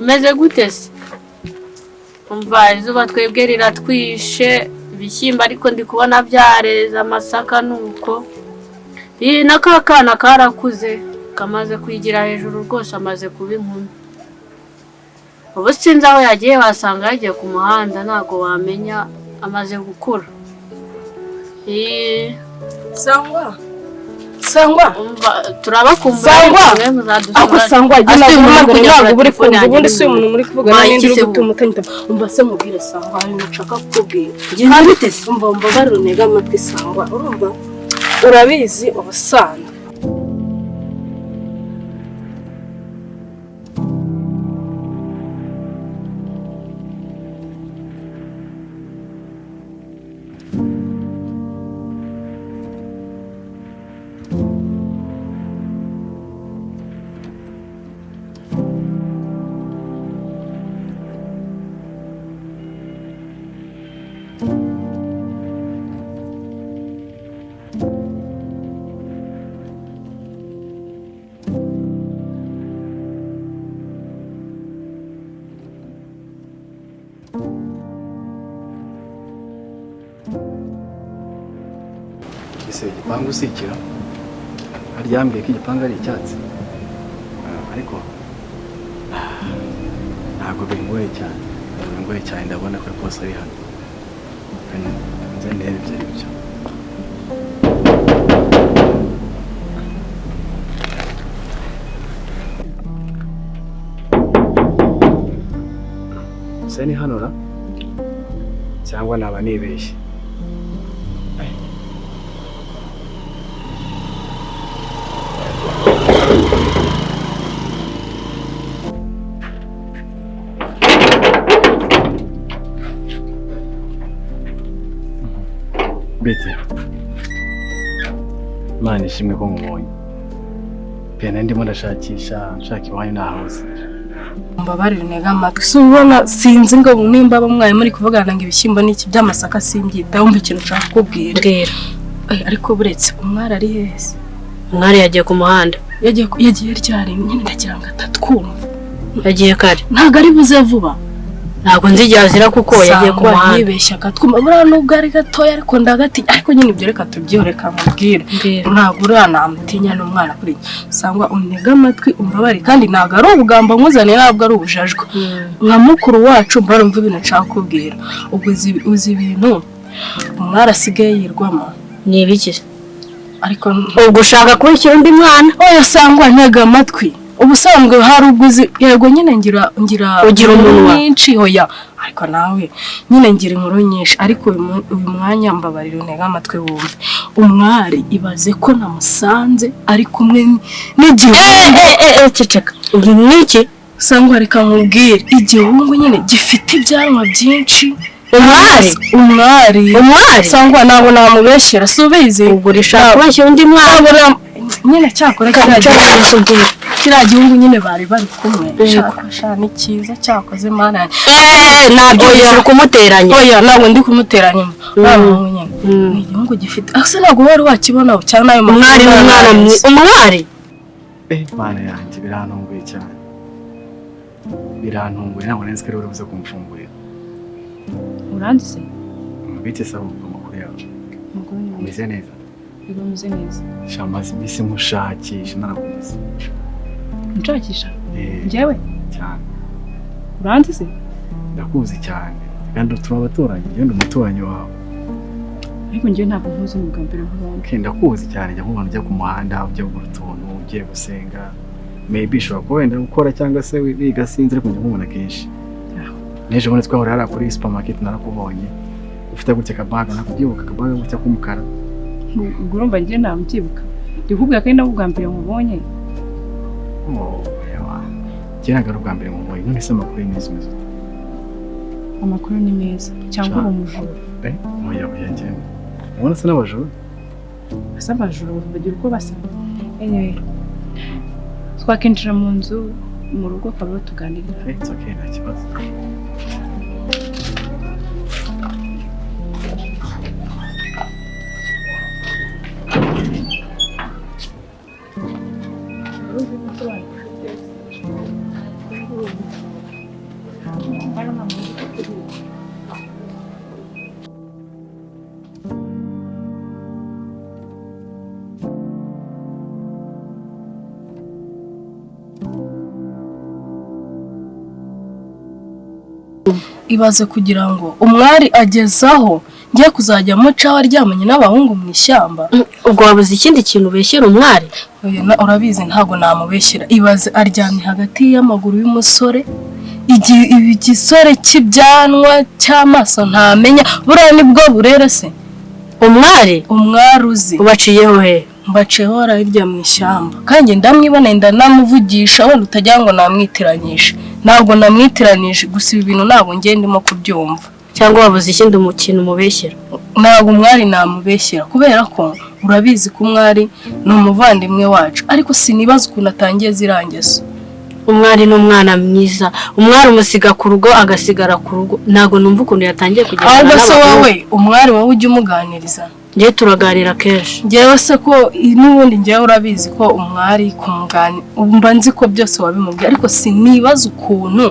Umeze gute se? Umva, izuba twebwe riratwishe, ibishyimbo ariko ndi kubona byareze, amasaka nuko. Iyi na ka kana karakuze, kamaze kwigira hejuru rwose, amaze kuba inkumi. Ubu sinzi aho yagiye, wasanga yagiye ku muhanda, ntabwo wamenya, amaze gukura. Iyi Sangwa, Sangwa. Umva, turabakumbura. Sangwa! Mwe muzadusura. Ako Sangwa, jya Ase uyu muntu ntabwo uri kujya ntabwo uri kugura kumva telefone ubundi si yanjye. uyu muntu muri kuvugana Wayi, n'indi uri ikise gutuma utanyita. Umva se mubwire Sangwa, hari ibintu nshaka kukubwira. Genda bite se? Umva, umbabarire untege amatwi Sangwa, urumva? Urabizi ubusanzwe. Ese igipangu usikira harya yambwiye ko igipangu ari icyatsi? Ah, ariko ntabwo bingoye cyane, ntabwo bingoye cyane, ndabona ko rwose ari hano. Kandi nze ndebe ibyo ari byo. Ese ni hano ra cyangwa naba nibeshye? Bite? Imana ishimwe ko nkubonye. Pe nari ndimo ndashakisha, nshaka iwanyu nahabuze. Mbabarire untege amatwi. Si ubona sinzi ngo nimba abo mwari muri kuvugana ngo ibishyimbo n'iki by'amasaka simbyita, wumva ikintu nshaka kukubwira. Mbwira. Eh, ariko buretse umwari ari hehe? Umwari yagiye ku muhanda. Yagiye yagiye ryari? Nyine ndagira ngo atatwumva. Yagiye kare. Ntabwo ari buze vuba. Ntabwo nzi igihe azira kuko yagiye ku Sangwa muhanda. yibeshya akatwumva. Buriya nubwo ari gatoya ariko ndagatinya. Ariko nyine ibyo reka tubyihore kamubwire. Mbwira. Ntabwo uriya namutinya n'umwana kuri njye. Sangwa untege amatwi umbabare, kandi ntabwo ari ubugambo nkuzaniye, ntabwo ari ubujajwa. Nka mukuru wacu mbarumva ibintu nshaka kukubwira. Ubwo uzi ibintu umwari asigaye yirwamo. Ni ibiki? Ariko Ubwo ushaka kubishyira undi mwana? Oya Sangwa, ntega amatwi. Ubusanzwe hari ubwo uzi, yego nyine ngira Ugira inkuru umunwa. nyinshi, hoya ariko nawe nyine ngira inkuru nyinshi, ariko uyu mwanya mbabarira untege amatwi wumve. Umwari ibaze ko namusanze ari kumwe n'igihungu. Ceceka. Ubu ni iki? Sangwa reka nkubwire, igihungu nyine gifite ibyanwa byinshi. Umwari? Umwari. Umwari? Sangwa ntabwo namubeshyera, si ubizi? Ubwo urashaka kubeshyira undi mwana? Ntabwo nyine cyakora kiriya gihungu nyine bari bari kumwe. Shaka ni cyiza cyakoze Mana yanjye. Ntabyo uri kumuteranya. Oya ntabwo ndi kumuteranya. Uriya muhungu nyine ni igihungu gifite. Ese ntabwo wari wakibona cyane ayo makuru? Umwari n'umwana umwari? Mana yanjye, birantunguye cyane. Birantunguye, ntabwo nari nzi ko ari buze kumfungurira. Uranzi se? Bite se ahubwo, amakuru yawe? Amakuru ni meza. Umeze neza? Yego, meze neza. Sha maze iminsi nkushakisha narakubuze. Unshakisha? Eh, Njyewe? cyane. Uranzi se? Ndakuzi cyane. Kandi turi abaturanyi, njyewe ndi umuturanyi wawe. Ariko njyewe ntabwo nkuzi, ni ubwa mbere nkubonye. Okay, ndakuzi cyane, njya nkubona ujya ku muhanda, ujya kugura utuntu, ugiye gusenga. Maybe ushobora kuba wenda gukora cyangwa se wiga sinzi, ariko njya nkubona kenshi. N'ejo bundi twahurira hariya kuri supermarket narakubonye. Ufite gutya akabaga, nakubyibuka akabaga gutya k'umukara. Ubwo urumva njyewe ntabwo mbyibuka. Ndi kukubwira ko ari nabwo bwa mbere nkubonye. Oh, yawa. Njye ntabwo ari ubwa mbere nkubonye. None se amakuru y'iminsi umeze ute? Amakuru ni meza. Cyangwa uri umujura? Eh, oya oya njyewe. Ubona se n'abajura? Ese abajura bagira uko basa? Anyway, twakinjira mu nzu, mu rugo akaba ariho tuganirira. Eh, it's okay, nta kibazo. Ibaze kugira ngo umwari agezaho ngiye kuzajya mucaho aryamanye n'abahungu mu ishyamba. Ubwo wabuze ikindi kintu ubeshyera umwari? Oya, urabizi ntabwo namubeshyera. Ibaze aryamye hagati y'amaguru y'umusore, igisore cy'ibyanwa cy'amaso ntamenya, buriya nibwo burere se? Umwari? Umwari uzi. Ubaciyeho he? Mbaciyeho hirya mu ishyamba, kandi ndamwiboneye, ndanamuvugisha, wenda utagira ngo namwitiranyije. Ntabwo namwitiranije, gusa ibi bintu ntabwo ngiye ndimo kubyumva. Cyangwa wabuze ikindi kintu umubeshyera? Ntabwo umwari namubeshyera, kubera ko urabizi ko umwari ni umuvandimwe wacu, ariko sinibaza ukuntu atangiye ziriya ngeso. Umwari ni umwana mwiza. Umwari umusiga ku rugo agasigara ku rugo. Ntabwo numva ukuntu yatangiye kugendana Ahubwo se n'abahungu. wowe, umwari wowe ujya umuganiriza? Njyewe turaganira kenshi. Ngewe se ko n'ubundi ngewe urabizi ko umwari kumugani mba nzi ko byose wabimubwiye, ariko sinibaza ukuntu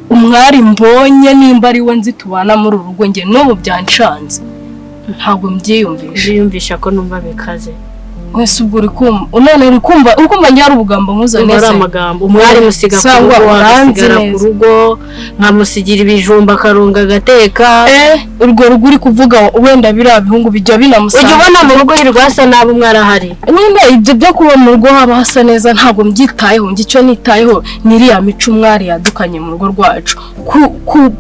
umwari mbonye, nimba ari we nzi tubana muri uru rugo, njye n'ubu byanshanze, ntabwo mbyiyumvisha. Jiyumvisha ko numva bikaze. Mwese ubwo uri kumva none uri kumva njye hari ubugambo nkuzaniye Ari se? amagambo. Umwari musiga ku Sangwa rugo uranzi agasigara ku neza. rugo, nkamusigira ibijumba akarunga agateka. Urwo rugo uri kuvuga, wenda biriya bihungu bijya binamusanga. Ujya ubona mu rugo yirirwa hasa nabi umwari ahari? Nyine ibyo byo kuba mu rugo haba hasa neza ntabwo mbyitayeho. Njye icyo nitayeho ni iriya mico umwari yadukanye mu rugo rwacu.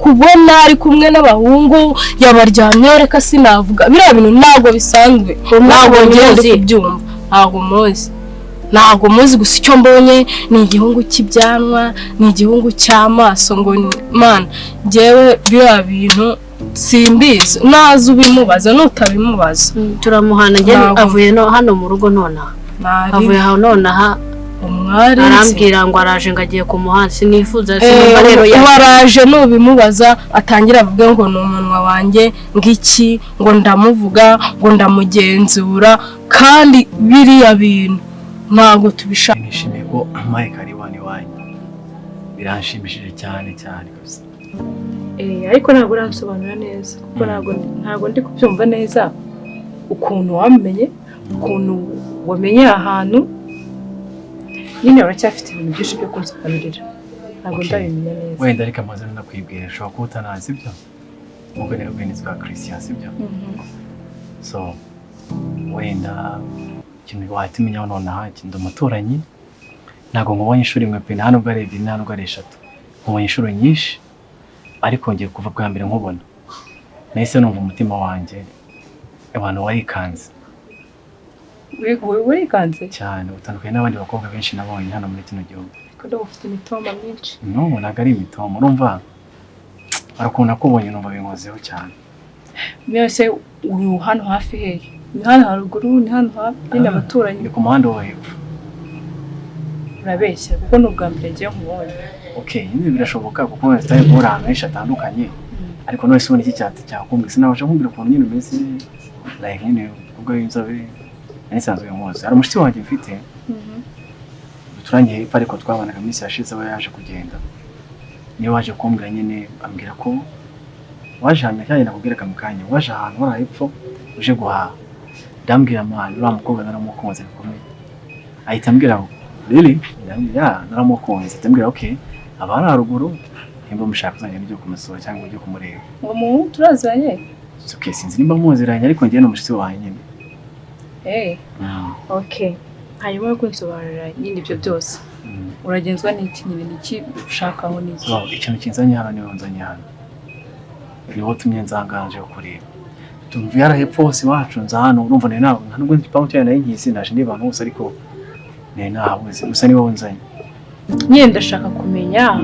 Kubona ari kumwe n'abahungu yabaryamyeho, reka sinavuga, biriya bintu ntabwo bisanzwe. Ntabwo ngiye ndi Umuzi? kubyumva. Ntabwo muzi, ntabwo muzi. Gusa icyo mbonye ni igihungu cy'ibyanwa, ni igihungu cy'amaso, ngo mana, njyewe biriya bintu simbizi. Naza ubimubaza, nutabimubaza. Turamuhana njye. Ntabwo. Avuye no hano mu rugo nonaha. Nari Avuye aho nonaha. Umwari nzi. Arambwira ngo araje, ngo agiye ku muhanda. Sinifuza, sinumva rero Ubu araje, nubimubaza atangira avuge ngo ni umunwa wanjye, ngo iki, ngo ndamuvuga, ngo ndamugenzura, kandi biriya bintu ntabwo tubishaka. Nishimiye ko Mike ari iwanyu iwanyu, biranshimishije cyane cyane kabisa. Ariko ntabwo uransobanura neza, kuko ntabwo ndi kubyumva neza ukuntu wamenye, ukuntu wamenye aha hantu. Nyine uracyafite ibintu byinshi byo kunsobanurira, ntabwo ndabimenya neza. Wenda reka amazina ndakwibwira, ushobora kuba utanazi, sibyo? Nkuko nari nitwa Christian, sibyo? So wenda ikintu wahita umenyaho nonaha, ndi umuturanyi. Ntabwo nkubonye inshuro imwe pe, nta nubwo ari ebyiri, nta nubwo ari eshatu, nkubonye inshuro nyinshi. Ariko ngiye kuva bwa mbere nkubona, nahise numva umutima wanjye abantu warikanze. Warikanze? Cyane. Utandukanye n'abandi bakobwa benshi nabonye hano muri kino gihugu. Ko ndabona ufite imitoma myinshi. No, ntabwo ari imitoma. Urumva hari ukuntu nakubonye numva binkozeho cyane. Mwese uri hano hafi hehe? Ni hano haruguru, ni hano hafi nyine abaturanyi? Ni ku muhanda wo hepfo. Urabeshya, kuko ni ubwa mbere ngiye nkubonye. Okay, nyine birashoboka kuko tutari guhura ahantu henshi hatandukanye, ariko none se ubona iki cyatsi cyakumbwe, sinabasha kumbwira ukuntu nyine umeze, like nyine ubwo w'inzobe nari nsanzwe muzi. Hari umushuti wanjye mfite duturanye hepfo, ariko twabanaga iminsi yashize, aba yaje kugenda, niwe waje kumbwira nyine, ambwira ko waje ahantu cyane. Nakubwiraga mu kanya, waje ahantu hariya hepfo uje guhaha. Ndambwira, man, uriya mukobwa naramukunze bikomeye. Ahita ambwira ngo really? Ndambwira, yeah, naramukunze. Ahita ambwira, okay, aba ari haruguru, nimba mushaka uzajya ujye kumusura cyangwa ujye kumureba. Uwo muhungu turaziranye? It's okay, sinzi nimba muziranye, ariko njyewe ni umushuti wanjye nyine. Okay, hanyuma yo kunsobanurira nyine ibyo byose, uragenzwa n'iki nyine? Ni iki ushakaho? Ni iki? So, ikintu kinzanye hano, niwe nzanye hano, niwo utumye nzanganje kureba. Tumva yara hepfo hose iwacu, nza hano. Urumva nari ntabwo nta nubwo igipangu cyayo nari nkizi, naje ndeba ahantu hose, ariko nari nahabuze. Gusa niwowe nzanye. Nyine ndashaka kumenya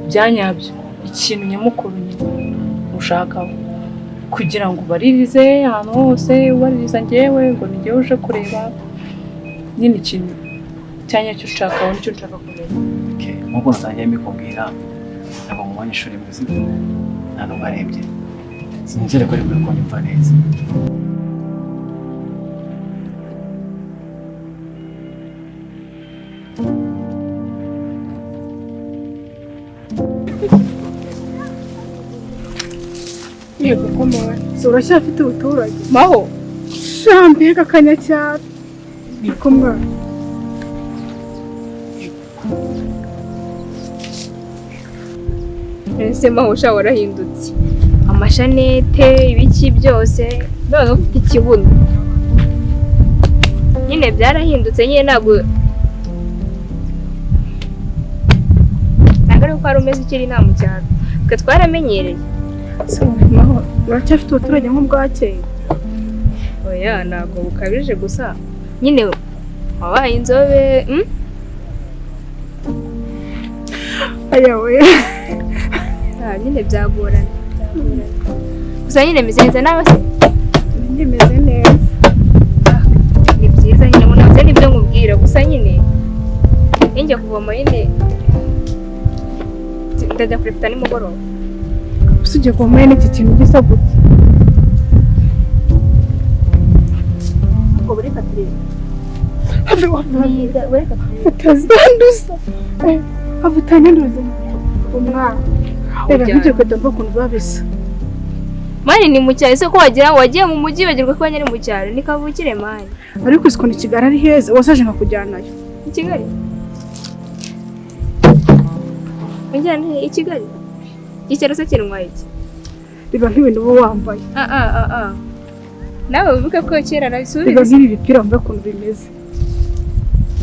bya nyabyo, ikintu nyamukuru nyine ushakaho, kugira ngo ubaririze ahantu hose, ubaririza njyewe ngo ni njyewe uje kureba. Nyine ikintu cya nyacyo ushakaho nicyo nshaka kumenya. Okay. Nk'uko natangiye mbikubwira, ntabwo mubonye ishuri imwe, sibyo? Nta nubwo ari ebyiri. Sinizere ko ari kuri kunyumva neza. Yego komora. So uracyafite ubuturage. Maho. Shambega kanyacyaro. Niko mwana. Ese maho sha warahindutse. Amashanete ibiki byose none ufite ikibuno. Nyine byarahindutse nyine ntabwo ari uko wari umeze ukiri nta mu cyaro. Twe twaramenyereye. Maho uracyafite ubuturage nk'ubwa kera. Oya ntabwo bukabije gusa nyine wabaye inzobe. Aya we. Nyine byagorana. Gusa nyine meze neza nawe se? Nyine meze neza. Ni byiza nyine umuntu nibyo nkubwira gusa nyine ninjya kuvoma nyine ndajya kurepeta nimugoroba. Gusa ugiye kuvoma nyine iki kintu gisa gutya. Ubwo bureka turebe. Have utazanduza. Have utanyanduza. Umwana. Reba nk'ibyo kweto mva ukuntu biba bisa. Mani ni mu cyaro ese ko wagira wagiye mu mujyi bagirwa ko banyari mu cyaro ni kavukire mani. Ariko uzi ukuntu Kigali ari heza wasaje nkakujyanayo. I Kigali? Unjyana he i Kigali? Icyaro se kiranywa iki? Reba nk'ibintu uba wambaye. Nawe wibuke ko kera nabisubiza. Reba nk'ibi bipira wambaye ukuntu bimeze.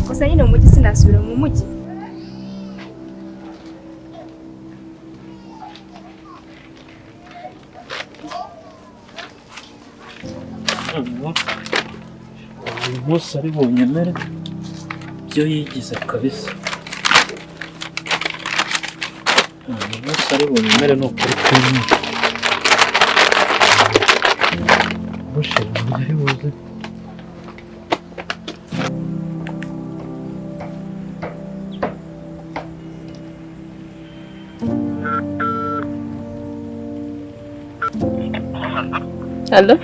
Gusa nyine mu mujyi sinasubira mu mujyi. Uyu munsi ari bunyemere ibyo yigize kabisa. Uyu munsi ari bunyemere ni ukuri kw'Imana. Bushira ari buze. Allo?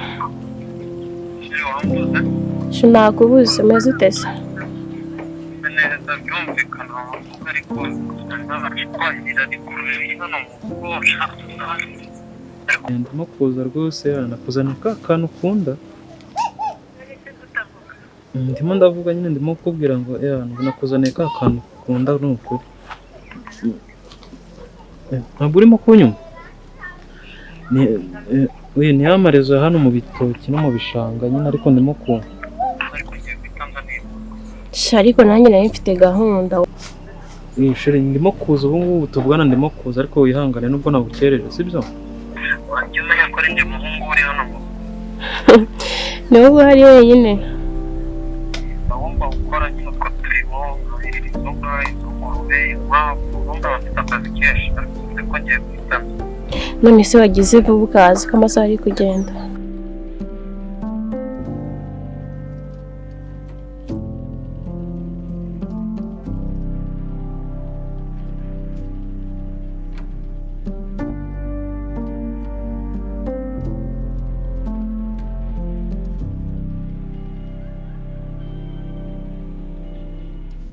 Sinakubuze umeze ute se? Ndimo kuza rwose nakuzanira ka kantu ukunda. Ndimo ndavuga nyine ndimo kukubwira ngo nakuzaniye ka kantu ukunda ni ukuri. Ntabwo urimo kunyumva? Uyu ni amarezo hano mu bitoki no mu bishanga nyine ariko ndimo kumva. Sha ariko nanjye nari mfite gahunda. Sheri ndimo kuza ubu ngubu tuvugana ndimo kuza ariko wihangane nubwo nagukereje sibyo? Ni wowe uhari wenyine. None se wagize vuba ukaza ko amasaha ari kugenda.